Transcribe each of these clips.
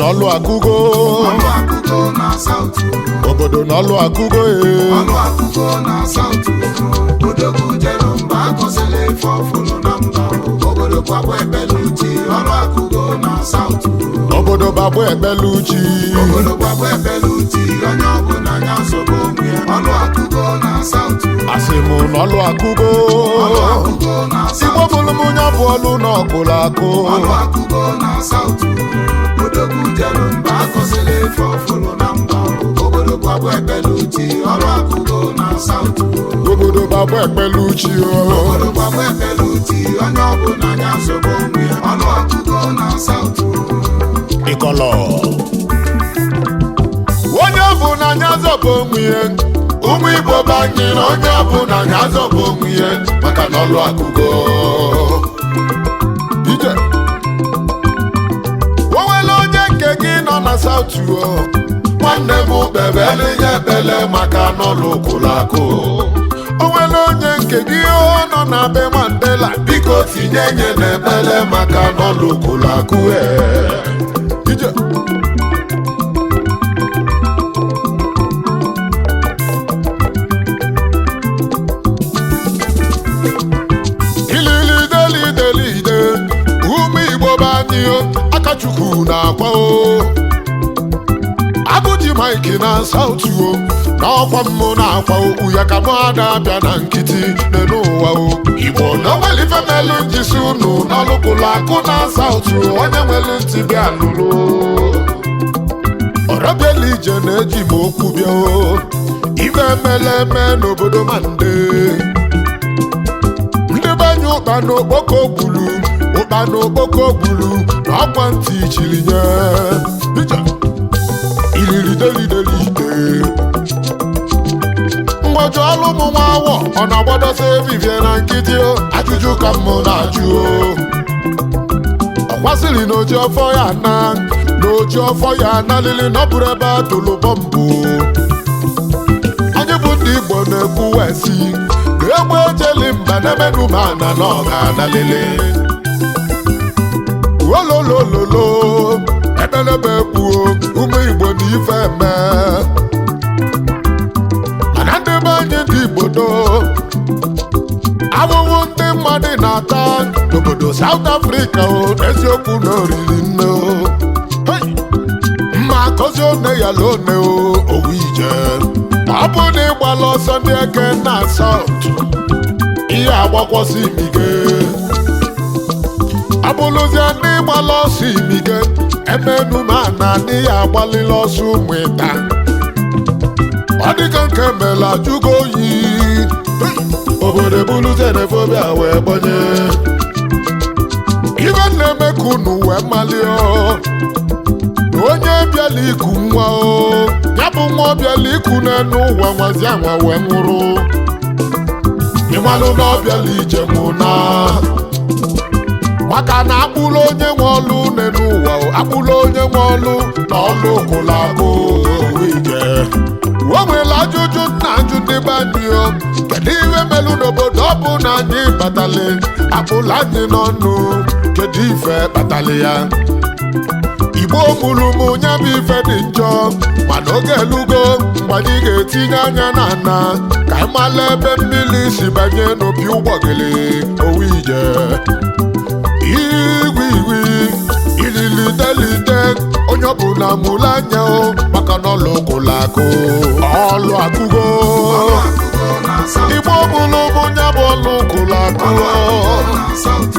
N'ọlụ akụgo. Ọlụ akụgo na South. Obodo n'ọlụ akụgo e. Ọlụ akụgo na South. Odogwu jere mba, akọsịla ife ọfụlụ na mba. Obodo gbagba ebeluchi, ọlụ akụgo na South. Obodo babụ ekpelu chi. Obodo gbagba ebeluchi, onye ọbụla anya nsogbu onwe ya. Ọlụ akụgo na South. Asị m n'ọlụ akụgo. Ọlụ akụgo na Igbo South. bụrụ m onye bụ ọlụ n'ọkụlụ akụ. Ọlụ akụgo na South. Odogwu jere mba, akọsịla ife ọfụlụ na mba. Obodo gbagba ebeluchi, ọlụ akụgo na South. Obodo babụ ekpelu chi o. Obodo gbagba ebeluchi, onye ọbụla anya nsogbu onwe ya. Ọlụ akụgo na South. Ịkọlọ onye bụ na anya zọbụ onwe ya, ụmụ Igbo banyere onye bụ na anya zọbụ onwe ya maka na ọlụ akụgo ije. O nwere onye nke gị nọ na South o, nwanne m, kpebele ya ekpele maka n'ọlụ kwụrụ akụ. O nwere onye nke gị ọ nọ na be Mandela, biko tinye nye n'ekpele maka n'ọlụ kwụrụ akụ. Ee, ije. Ililidelide, ụmụ Igbo be anyị o, Akachukwu na-akwa o. Agụji Mike na South o, n'ọkwa mmụ na-akwa okwu ya ka mụ ada abịa na nkịtị n'elu ụwa o. Igbo na onwere ife melu njisi unu n'ọlụkwụlụ akụ na South o, onye nwere ntị bịa nụrụ. Ọrọbịala ije na-eji m okwu bịa o. Ife emele eme n'obodo Mande. Ndị be anyị, ụkpa na okpoko gburu, ụkpa na okpoko gburu na ọkwa ntị chiri nye. Ije. Iliri delidelide. Mgbaju ọlụ ụmụ nwa awọ, ọ na-agbadosa evivie na nkịtị o, ajụjụ ka m na-ajụ o. Ọ kwasịrị na oji ọfọ ya na oji ọfọ ya na lili na ọ bụrụ ebe a tụrụ bọmbụ. Anyị bụ ndị Igbo na-ekwu wesi na egbe ejeli mba n'emenumana na ọ ga-analili ololololo ebelebe kpuo ụmụ Igbo na ife eme. Mana ndị be anyị, ndị Igbo do, ahụhụ ndị mmadụ na-ata n'obodo South Africa o, n'eziokwu na oriri nne o. Hey! Mma akọzi one ya lone o, owu ije. Ma ọ bụ na ịgbala ọsọ ndị eke na South, ihe agbakwọsị imige abụlụzie ndị ịgbala ọsọ imige emenuma na ndị ya agbalịla ọsọ ụmụ ịta. Ọ dịka nke mela jụgo oyi. Obodo ebuluzie nefobia wee gbanye ibe na-eme ka unu wee malie o. Na onye bịala iku nwa o, ya bụ nwa ọ bịala iku n'elu ụwa nwazi anwa wee nwụrụ, ịmalụ na ọ bịala ije nwụ na maka na akpụrụ onye nwe ọlụ n'elu ụwa o, akpụrụ onye nwe ọlụ na ọlụ kwụrụ akụ ije. O nwere ajụjụ nna ajụ ndị be anyị o: kedu ihe melụ n'obodo ọ bụ na anyị batali akpụrụ anyị n'ọnụ? Kedu ife kpatali ya? Igbo mụrụ m, nya bụ ife dị njọ, mana oge elugo mgbe anyị ga-etinye anya na ana ka anyị mala ebe mmiri si banye n'opi ụgbọgịrị. Owu ije, igwe igwe ililidelide, onye ọbụla mụrụ anya o, maka na ọlụ kwụrụ akụ, ọlụ akụgo. Ọlụ akụgo na South. Igbo mụrụ m, nya bụ ọlụ kwụrụ akụ. Ọlụ akụgo na South.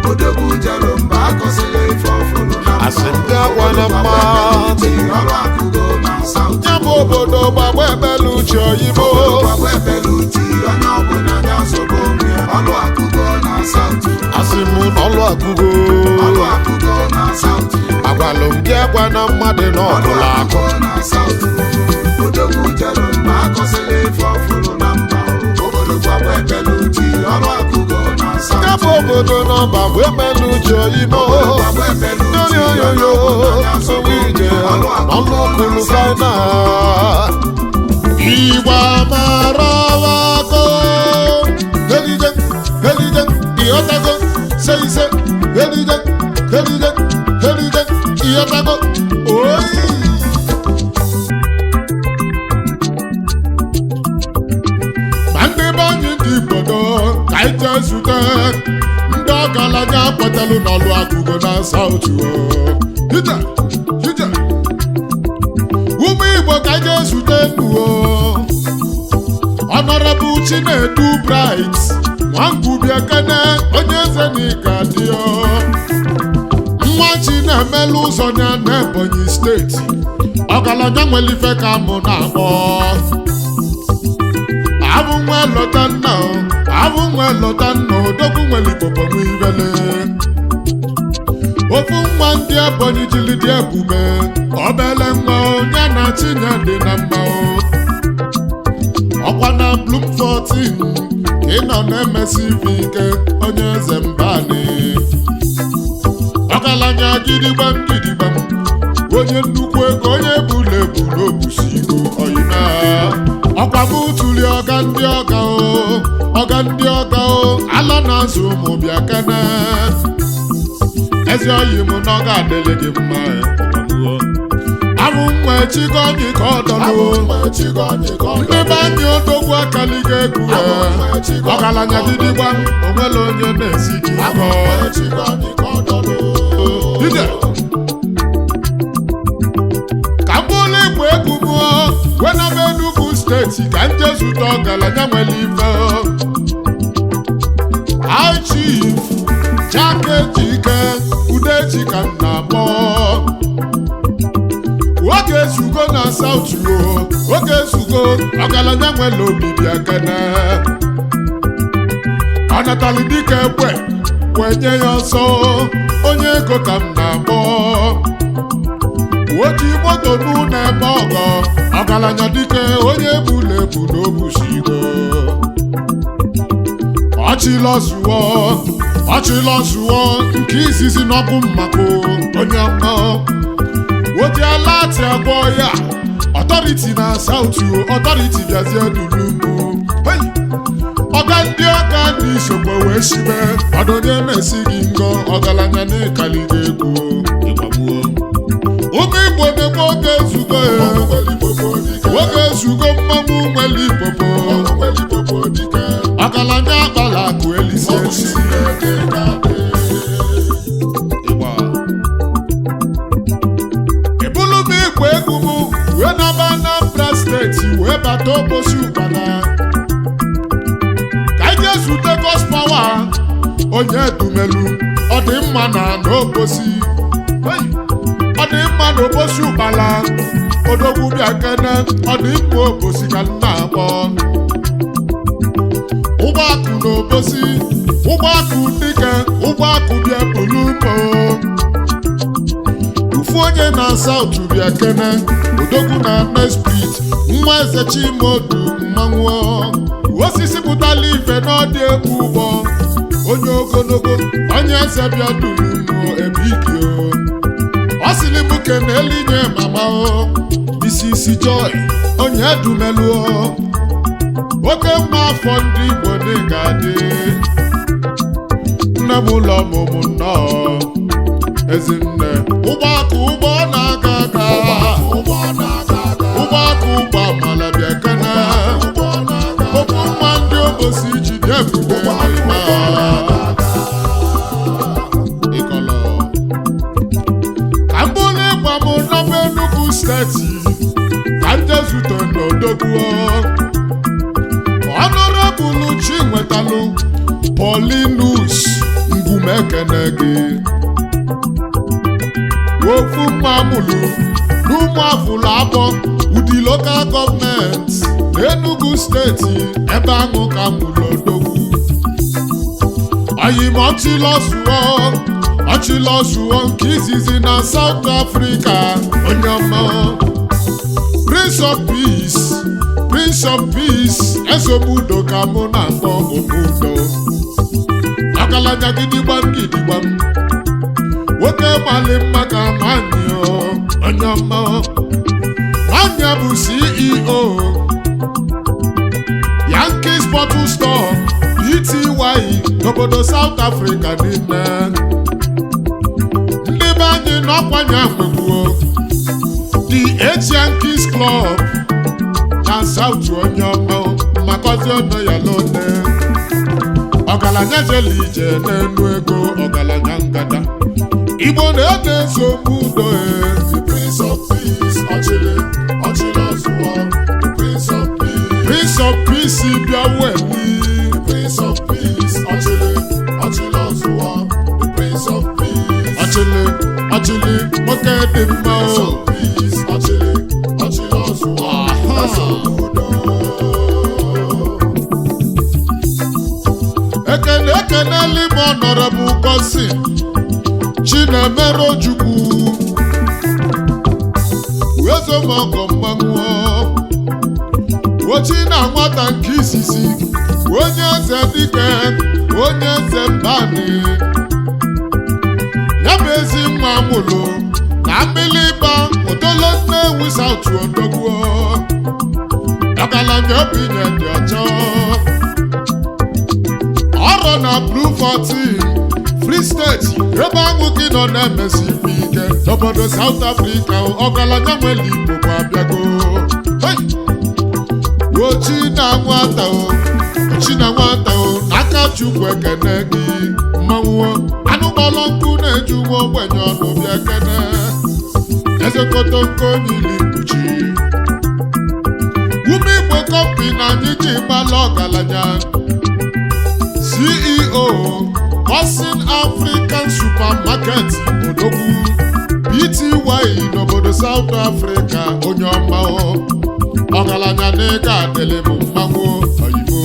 Odogwu jere mba, akọsịla ife ọfụlụ na mba. Asị m gị agwa na mmadụ. Ọlụ akụgo na South. Ya bụ obodo gbagba ebelu uche oyibo. Gbagba ebeluchi, onye ọbụla anya nsogbu onwe ya. Ọlụ akụgo na South. Asị m na ọlụ akụgo. Ọlụ akụgo na South. Agwalụ m gị agwa na mmadụ na Ọlụ ọbụla akụ. akụgo na South. Odogwu jere mba, akọsịla ife ọfụlụ na mba. Obodo gbagba ebeluchi, ọlụ akụgo na Ya South. bụ obodo nọmba bụ emelu uche oyibo. Gbagba ebeluchi, onye yoyoyo ọbụla anya nsogbu onwe ije ya. Ọlụ ọlụ akụgo na kwuru South. faina Igbo amarawako elije elije ịghọtago se ise elije elije elije ịghọtago. Ọgaranya kwetalụ n'ọlụ akụgo na South o. Ije, ije. Ụmụ Igbo ka anyị ga-ezute nnuo Honorable Chinedu Bright Nwangwubiekene, onye eze n'Ịga dịọ nwa Chinemelu ụzọ ya na Ebonyi Steeti. Ọgaranya nwere ife ka mụ na-akpọ abụ nwa lọta nna o, abụ nwa lọta nna. Odogwu nwere igbobo nwe ivele ofu nwa ndị Ebonyi jiri dị ebume. Obele nwa onye na chinye dị na mma o. Ọkwa na Bloemfontein ka ị nọ na-emesi ife ike, onye eze mbani. Ọgaranya gidigbam gidigbam, onye nnukwu ego, onye bulu ebu n'obusi igo oyina. Ọkwa m tuli ọga ndị ọga o, ọga ndị ọga o, ala na-azụ ụmụ bịa kene. Ezi oyi m na ọ ga-adịlị gị mma. Abụ nwa echigo anyị ka ọ dọlụ ndị be anyị. Odogwu akaligo egwu ya. Ọgaranya gidigba, onwere onye na-esi gị nkọ. Ije. Ka m bụrụ igwe egwu mụọ wenaba Enugu Steeti ka m jee zute ọgaranya nwere ife. High Chief Jack Ejike Udechi ka m na-akpọ. Oge ezugo na South o, oge ezugo. Ọgaranya nwere obi bịa kene. Ọ natali dịka egbe wee nye ya ọsọ. Onye ego ka m na-akpọ. Oji moto n'ụlọ ebe ọgọ. Ọgaranya dike, onye bulu ebu n'obusigo. Ọchịlọsụọ, ọchịlọsụọ nke izizi n'ọkụ mmakụ, onye ọma. Oji alati agwọ ya authority na South. Authority bịazie duru mu. Ọga ndị ọga ndị isokwe wee shibe ọdụnye na-esi gị ngọ. Ọgaranya n'ịkaligo egwu ịgbagbuo. Ụmụ Igbo na-ekwe oge ezugo, oge ezugo. Mmanwụ nwere ipopo, ọgaranya akpala akụ elisi elisi. Ịgba. Ebulu m igwe egwu m wee naba Anambra Steeti, wee bata Obosi Ụkpana ka anyị jee zute Godspower onye dumelu. Ọ dị mma na n'Obosi. Hey! Ọ dị mma na Obosi Ụkpala. Odogwu, bịa kene. Ọ dị mma Obosi ka m na-akpọ. Ụgbọakụ na Obosi, ụgbọakụ dike, ụgbọakụ bịa bulu mo. Ufu onye na South, bịa kene. Odogwu na Nesprit, nwa eze Chimodu mmanwụ osisi pụtala ife n'ọdị egwu ụgbọ. Onye ogologo, onye eze, bịa duru mụ ebikio. Ọ sịrị m kene elinye mama o, Mrs. Joy onye dumeluo. Oke mma afọ ndị Igbo dị ga-adị. Nne m ụlọ ọmụmụ nnọọ, ezinne. Ụgbọakụ, ụgbọ na-aga aga, ụgbọakụ, ụgbọ amala, bịa kene. Okwu mma ndị Obosi ji dị ebube n'ime ịkọlọ. Ka m bụrụ ịgba m nọba Enugu Steeti ka m jee zute n'odogwu Honorable Chinwetalụ Paulinus Ngwumekene gị. Ofu mma mụlụ n'ụmụ afụlụ abọ Udi Local Government n'Enugu Steeti, ebe ahụ ka mụlụ odogwu. Oyimọchilọsụọ, ọchịlọsụọ nke izizi na South Africa, onye ọma. Prince of Peace, Prince of Peace, ezomudo ka mụ na-akpọ omudo. Ọgaranya gidigbam gidigbam, nwoke mali mma ka nwanyị o, onye ọma. Nwanyị bụ CEO Yankees Bottle Store Pty n'obodo South Africa niile. Ndị be anyị n'ọkwanye nwegbuo The Eight Yankees Club na South. Onye ọma, mmakọzi ọnụ ya lone. Ọgaranya. Ọgaranya jele ije n'enu ego, ọgaranya ngada Igbo na-ede nsogbu udo e. The Prince of Peace, ọchịlị, ọchịlị ọzụwa. The Prince of Peace, Prince of Peace bịa weli. The Prince of Peace, ọchịlị, ọchịlị ọzụwa. The Prince of Peace, Ọchịlị, ọchịlị nwoke dị mma Prince o. of Peace, ọchịlị, ọchịlị ọzụwa. Eze obodo. Ekene ekenela ime ọnọrọbụ gosi Chinemere Ojukwu wezomọgọ mmanwụ ochi na nwata nke izizi, onye eze dike, onye eze mbani ya bụ ezi nwa mụlụ na mmiri ịgba odolo Nnewi South odogwu ọgaranya obi nye dị ọcha ọrọ na Blue 14 Free State ebe ahụ gị nọ na-emesi ife ike n'obodo South Africa. Ọgaranya nwere Igbo bụ abịago. Hey! Ochi na nwata o, ochi na nwata o, n'aka Chukwu ekene gị mmanwụ anụ kpọrọ nkụ na-eju nwa ogbenye ọnụ bịa kene eze kotonko n'ili mkpuchi ume Igbo kọmpi na anyị ji gbalụ ọgaranya CEO Cousin African Supermarket Odogwu Pty n'obodo South Africa, onye ọma o. Ọgaranya na ego adịlị m mmanwụ oyibo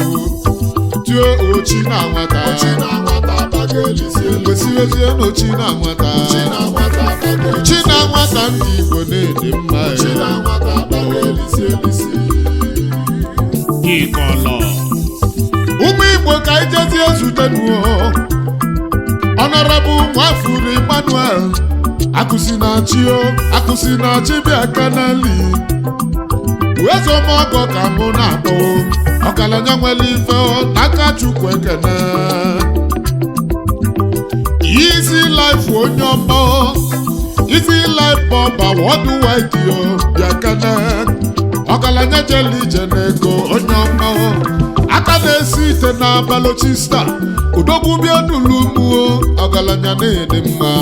tụọ ochi na nwata. Ochi na nwata abago elisi elu. Kwesịrị na ochi na nwata. Ochi na nwata abago elisi. Chi na nwata ndị Igbo na-ede mma. Ochi na nwata abago elisi elisi. Ịkọlọ ụmụ Igbo ka anyị jezie zutenuo Honorable Nwafuru Emmanuel akụsi na chi o, akụsi na chi bịa kanali wezomọgọ ka mụ na-akpọ ọgaranya nwere ife o, n'aka Chukwu ekene Easy Life onye ọma o, Easy Life bọba worldwide o bịa kene ọgaranya jere ije n'ego onye ọma o, aka na-esi ite na Balochistan odogwu bịa nụlụ mụo ọgaranya na-ede mma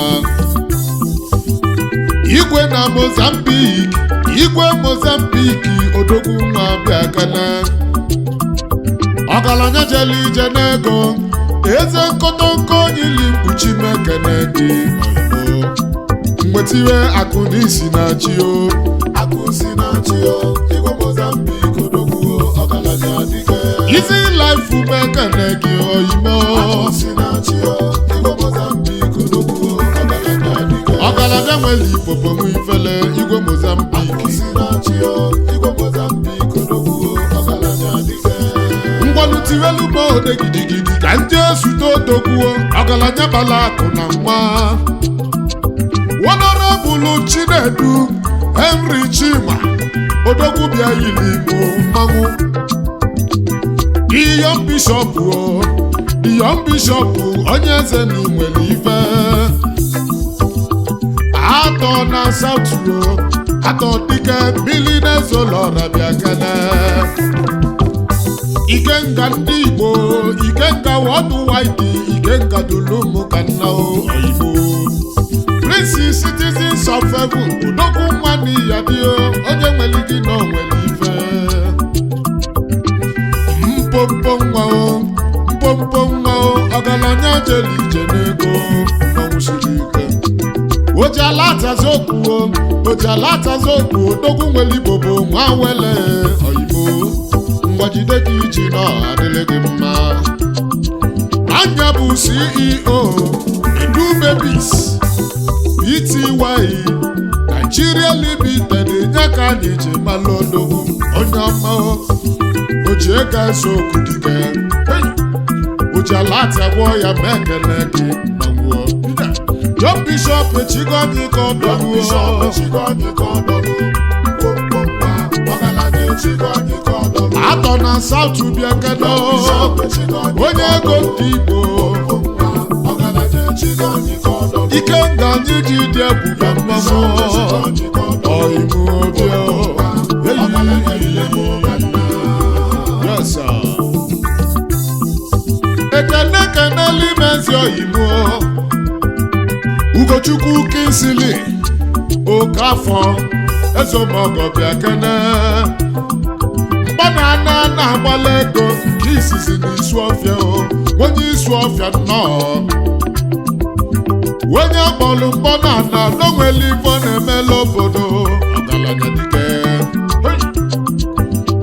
igwe na Mozambique, igwe Mozambique odogwu nwa bịa kene ọgaranya jere ije n'ego eze nkotonko ili mkpuchi mekene gị oyibo mgbetiwe akụ n'isi na chi o. Akụ si na chi o, igwe Mozambique odogwu ọgaranya dike. Easy Life mekene gị oyibo. Akụ si na chi o, igwe Mozambique odogwu ọgaranya dike. Ọgaranya nwere ipopo nwe ifele igwe Mozambique. Akụ si na chi o, igwe Mozambique odogwu ọgaranya dike. Ngwanụ tiwelu ma ode gidigidi ka ndị ezute odogwuo ọgaranya bala akụ na nwa Honorable Chinedu Henry Chima odogwu bịa yiri Igbo mmanwụ Iyom Bishop o, Iyom Bishop onye eze na nwere ife atọ na South o, atọ dike mmiri na-ezolọra bịa kele Ikenga ndị Igbo, Ikenga worldwide, Ikenga dulu m ka nna o oyibo Prince Citizens of Heaven odogwu nwa n'iya dị o, onye nwere gị na o nwere ife mpompo nwa o, mpompo nwa o, ọgaranya jere ije n'ego mmanwụ siri ike oji ala atazi okwu o, oji ala atazi okwu odogwu nwere Igbo bụ nwa wele oyibo mgbajide gị iji na adịlị gị mma anya bụ CEO Edu Babies Pty Nigeria Limited nye ka anyị ji malụ odogwu onye ọma o. Oji ego eze okwu dike. Hey! Oji ala atagwọ ya ma ekele gị mmanwụ John Bishop echigo anyị ka ọ John dọgbuo. Bishop echigo anyị ka ọ dọlụ. Mkpomkpo nwa, ọgaranya echigo anyị ka ọ dọlụ. Atọ na South bịa kedo. Bishop echigo anyị Onye ka ọ ego dọlụ. ndị Igbo. Mkpomkpo nwa, ọgaranya echigo anyị ka ọ dọlụ. Ikenga anyị ji dị ebube mmanwụ. Bishop echigo anyị ka ọ dọlụ. Ọyịmụ obi o. Ọgaranya ile mụ ka nna. Yes, sir. Ekele Keneli mezi oyibo Ugochukwu Kinsili Okafọ Ezomọgọ bịa kene mgbanana na-agbala ego nke izizi n'isu ọfịa o onye isu ọfịa nnọọ onye kpọlụ mgbanana n'onwere ife ọ na-emela obodo ọgaranya dike. Hey!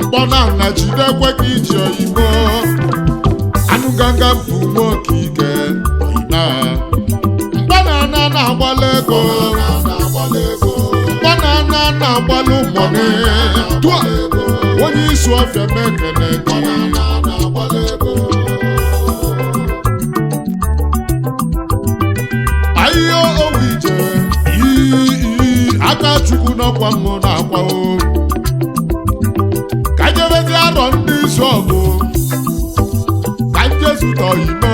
Mgbanana jidekwe ka iji oyibo anụ ganga bụ nwoke ike oyina mgbanana na-agbala ego mgbanana na-agbalụ mọni tụa onye isi ọfịa mekene gị. Ahịhịa owu ije iyi aka chukwu n'ọkwa mmụ na-akwa o ka jebezi arọ ndị isi ọgụ ka njezutọ ime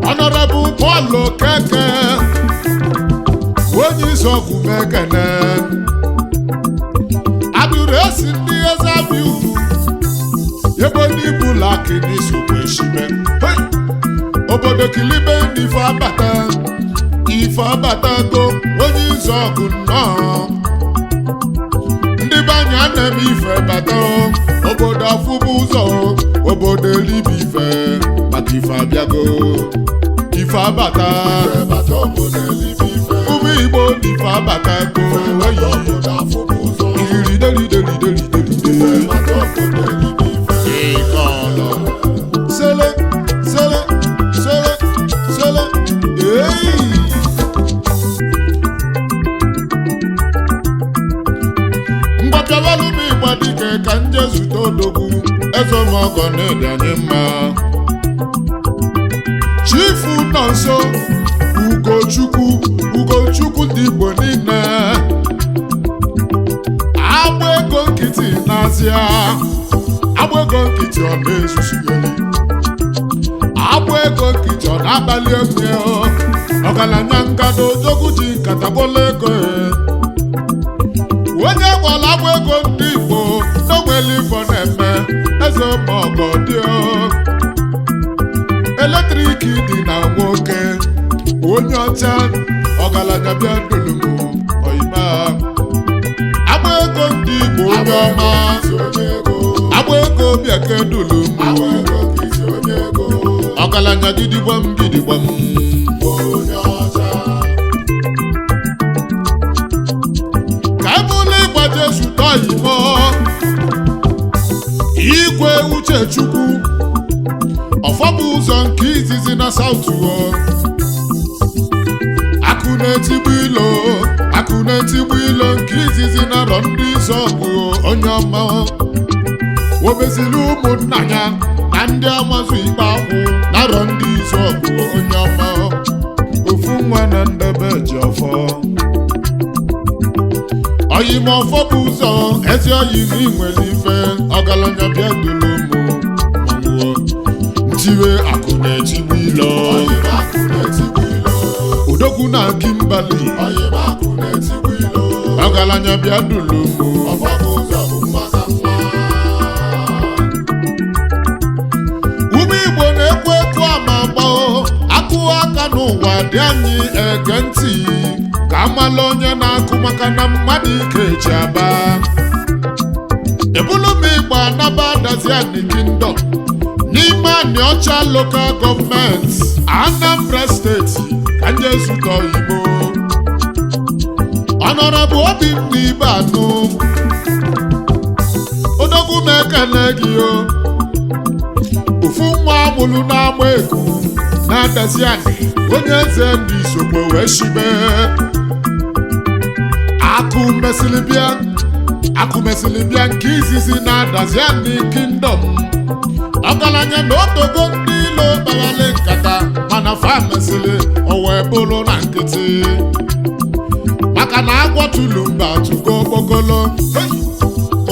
ọnọrọbụ Paul Okeke onye isi ọgụ mekene adụrụ esi ndị eze abịa ugwu ebe n'ibu laki n'isogbu eshibe. Hey! Obodo kilibe n'ife abata ife abatago onye izu ọgụ nnọọ ndị be anyị ana-eme ife bata o, obodo afụbụ ụzọ o, obodo elibe ife maka ife abịago ife abata ụmụ Igbo n'ife abatago oyi iriderideriderideride ịkọlọ sele sele sele sele ei mgbapịabalụ m ịgba dike ka nje zute odogwu ezemọgọ na-ede anyị mma chifu nọ nso Ugochukwu Ugochukwu ndị Igbo niile agba ego nkịtị n'azịa agba ego nkịtị ọ na-ezuzugheri agba ego nkịtị ọ na-abalị egwu ọgaranya ngado odogwu ji nkata gbola ego e. Onye gbara agba ego ndị Igbo n'onwere ifo na-eme eze maọgọ dị eletrik dị na nwoke onye ọcha ọgaranya bịa dolumu oyima agba ego ndị Igbo onye ọma agba ego bịa ke dolumu ọgaranya gidigbam gidigbam. Ka ebulu ịgba Jesu tọyimo igwe Uchechukwu ọfọbụ ụzọ nke izizi na sautuo akụ na-etigbu ilo akụ na-etigbu ilo nke izizi na rọ ndị izọgụ onye ọma o meziri ụmụnna ya na ndị amazụ ikpe akwụ na rọ ndị izọgụ onye ọma ofu nwa na ndebe ji ọfọ oyim ọfọ bụ ụzọ ezi oyi na inwere ife ọgaranya bịa duru mụ manwụọ ntiwe akụ na-etigbu ilo odogwu na Kimbali ọgaranya bịa duru mụ. Ume Igbo na-ekwu ekwu ama agbao akụ aka n'ụwa dị anyị ege ntị ka amala onye na-akụ maka na mmadụ ike ji aba ebulu m Igbo anaba Adaziani Kingdom n'ime Anịọcha Local Government Anambra Steeti ka ndị ezutọ Igbo ọnọrọbụ obi m na ibe anụ odogwu m ekele gị o ofu nwa amụrụ n'ama eku na-Adaziani onye eze ndị Isogbo wee shibe akụ mesịrị bịa akụ mesịrị bịa nke izizi na Adaziani Kingdom ọgaranya na otogo ndị ilo kpawali nkata mana fa mesịrị o wee bụrụ na nkịtị maka na agwọ tụlụ mba tụgo okpokolo. Hey!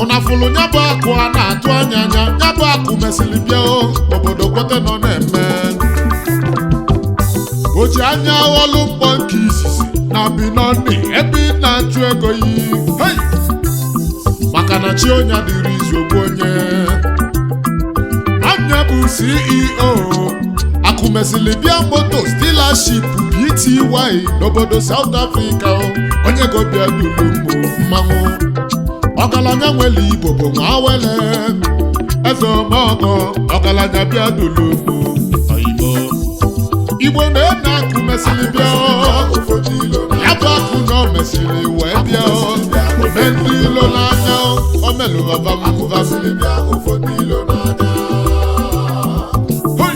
Ụna fụlụ nya bụ akụ a na-atụ anya anya nya bụ akụ mesịrị bịa o obodo kwete nọ na-eme o ji anya ọlụ mkpọ nke izizi na binoni ebe ị na-achụ ego yi. Hey! Maka na chi onye dịrị izu ogbu onye anya bụ CEO, Akụmesili Bịa Motors Dealership Pty n'obodo South Africa o. Onye gobịa dulu mụ mmanwụ ọgaranya nwere Igbo bụ nwa wele eze omeọgọ ọgaranya bịa dulu mụ oyibo Igbo na-ene akụ mesịrị bịa Ụfọdụ ilo ya bụ akụ na o mesịrị wee bịa ome ndị ilo n'anya o melụvavamva. Akụmesili bịa ụfọdụ ilo n'anya. Hoi!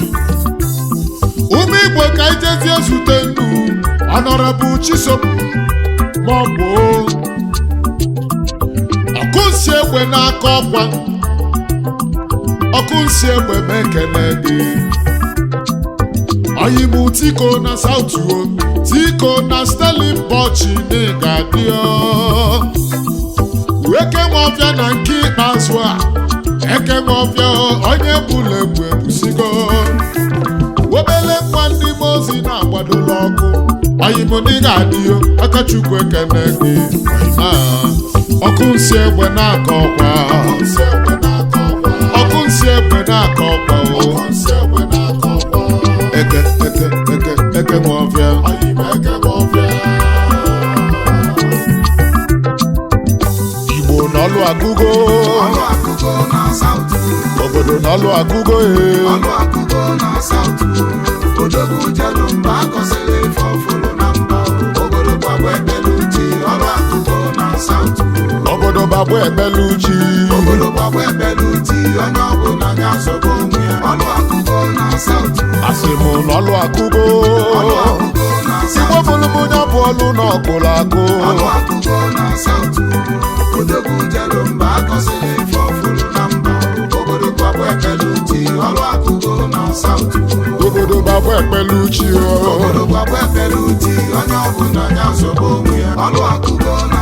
Ụmụ Igbo ka ijezie zute nnu ọnọrọbụ Chisom maọbụ ọkụ nsi egbe n'aka ọkwa ọkụ nsi egbe mekene gị oyimu tiko na sautuo tiko na Stellenbosch n'ịga dịọ eke nwe ọfịa na nke ikpeazụ a eke nwe ọfịa onye bụla egbu ebusigo obele nwa ndị mozi na-agbadola ọkụ oyimụdị ga-adịyo akachukwu ekene gị oyima ọkụ nsi egbe na-akọ ọkwa Ọkụ nsị egbe na-akọ ọkwa. ọkụ nsi egbe na-akọ ọkwa o. Ọkụ nsị egbe na-akọ ọkwa. Eke eke eke eke nwe ọfịa. Oyima eke nwe ọfịa. Igbo n'ọlụ agụgo. Ọlụ akụkọ na South. Obodo n'ọlụ agụgo e. Ọlụ akụkọ na South. Odogwu jelu mba akọsịlị ife ọfụlụ na mba. Obodo gbagba ekpelu chi. Ọlụ akụkọ na South. Obodo gbagba ekpelu chi. Obodo gbagba ekpelu chi. Onye ọbụla ga-azọba onwe ya. Ọlụ akụkọ na South. Asị m n'ọlụ agụgo. Ọlụ akụkọ na Igbo South. bụlụ m onye bụ ọlụ na ọkpụrụ akụ. Ọlụ akụkọ na South. Odogwu jelu mba akọsịlị ife ọfụlụ na mba. Obodo gbagba ekpelu chi. Ọlụ akụkọ na South. Obodo gbagba ekpelu chi o. Obodo gbagba ekpelu chi. Onye ọbụla ga-azọba onwe ya. Ọlụ akụkọ na